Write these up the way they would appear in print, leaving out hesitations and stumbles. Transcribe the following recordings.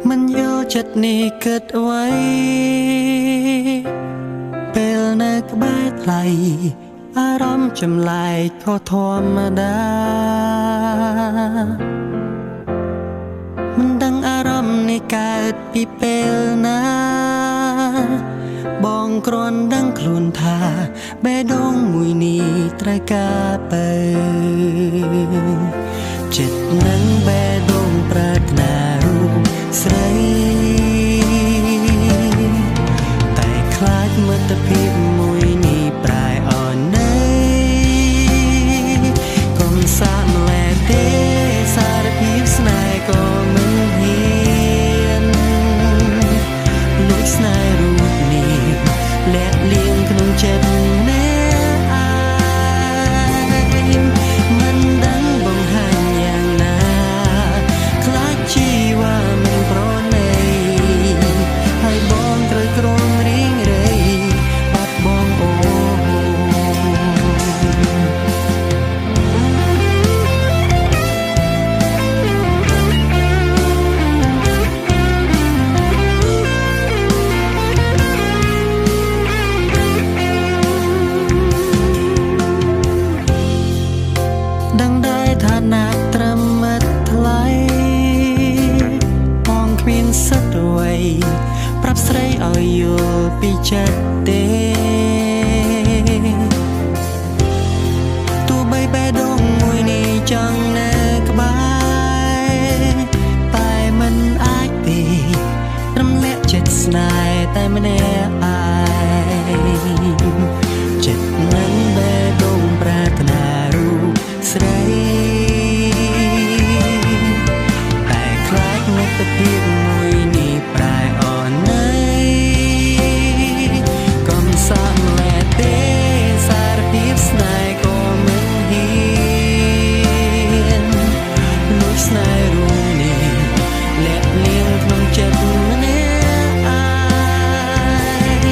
មិនយល់ចិត្តនេះគិតអ្វីពេលនៅក្បែរថ្លៃអារម្មណ៍ចម្លែកខុសធម្មតាមិនដឹងអារម្មណ៍នេះកើតពីពេលណាបងគ្រាន់ដឹងខ្លួនថាបេះដូងមួយនេះត្រូវការពើចិត្តនឹងបេះដូងប្រាថ្នារូបស្រីតែខ្លាចមិត្តភាពមួយនេះប្រែអនន័យកុំសាកម្លែទេសារភាពស្នេហ៍ក៏មិនហ៊ានលួចស្នេហ៍រូបនេះលាក់លៀងក្នុងចិត្តម្នាក់ឯងមិនដឹងបង្ហាញយ៉ាងណាខ្លាចជីវ៉ាមិនប្រណីហើយបងត្រូវក្រងរៀងរៃបាត់បងអូដឹងដែរថាណាក់ត្រឹមមិត្តថ្លៃបងគ្មានសិទ្ធិអ្វីប្រាប់ស្រីឲ្យយល់ពីចិត្តទេទោះបីបេះដូងមួយនេះចង់នៅក្បែរតែមិនអាចទេរំលាក់ចិត្តស្នេហ៍តែម្នាក់ឯងចិត្តនឹងបេះដូងប្រាថ្នារូបស្រីតែខ្លាចមិត្តភាពមួយនេះប្រែអនន័យកុំសាកម្លែទេសារភាពស្នេហ៍ក៏មិនហ៊ានលួចស្នេហ៍រូបនេះលាក់លៀងក្នុងចិត្តម្នាក់ឯ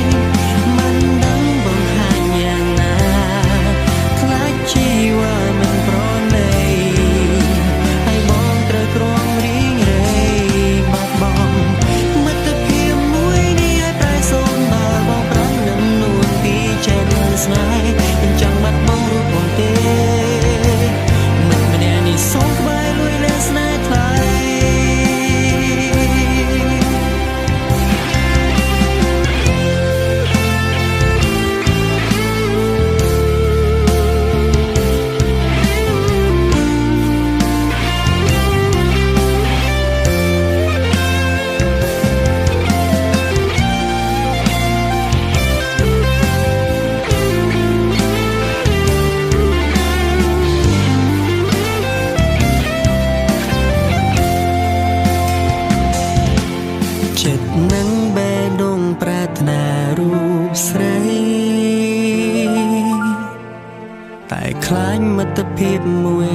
ងមិនដឹងបង្ហាញយ៉ាងណាខ្លាចជីវ៉ាមិនប្រណីហើយបងត្រូវក្រងរៀងរៃបាត់បង់មិត្តភាពមួយនេះឲ្យប្រែសូមដល់បងប្រំនឹងនួនពីចិត្តស្នេហ៍មិនចង់បាត់បង់រូបបងទេមិត្តម្នាក់នេះសូមក្បែរលួយលែងស្នេហ៍ថ្លៃចិត្តនឹងបេះដូងប្រាថ្នារូបស្រីតែខ្លាចមិត្តភាពមួយ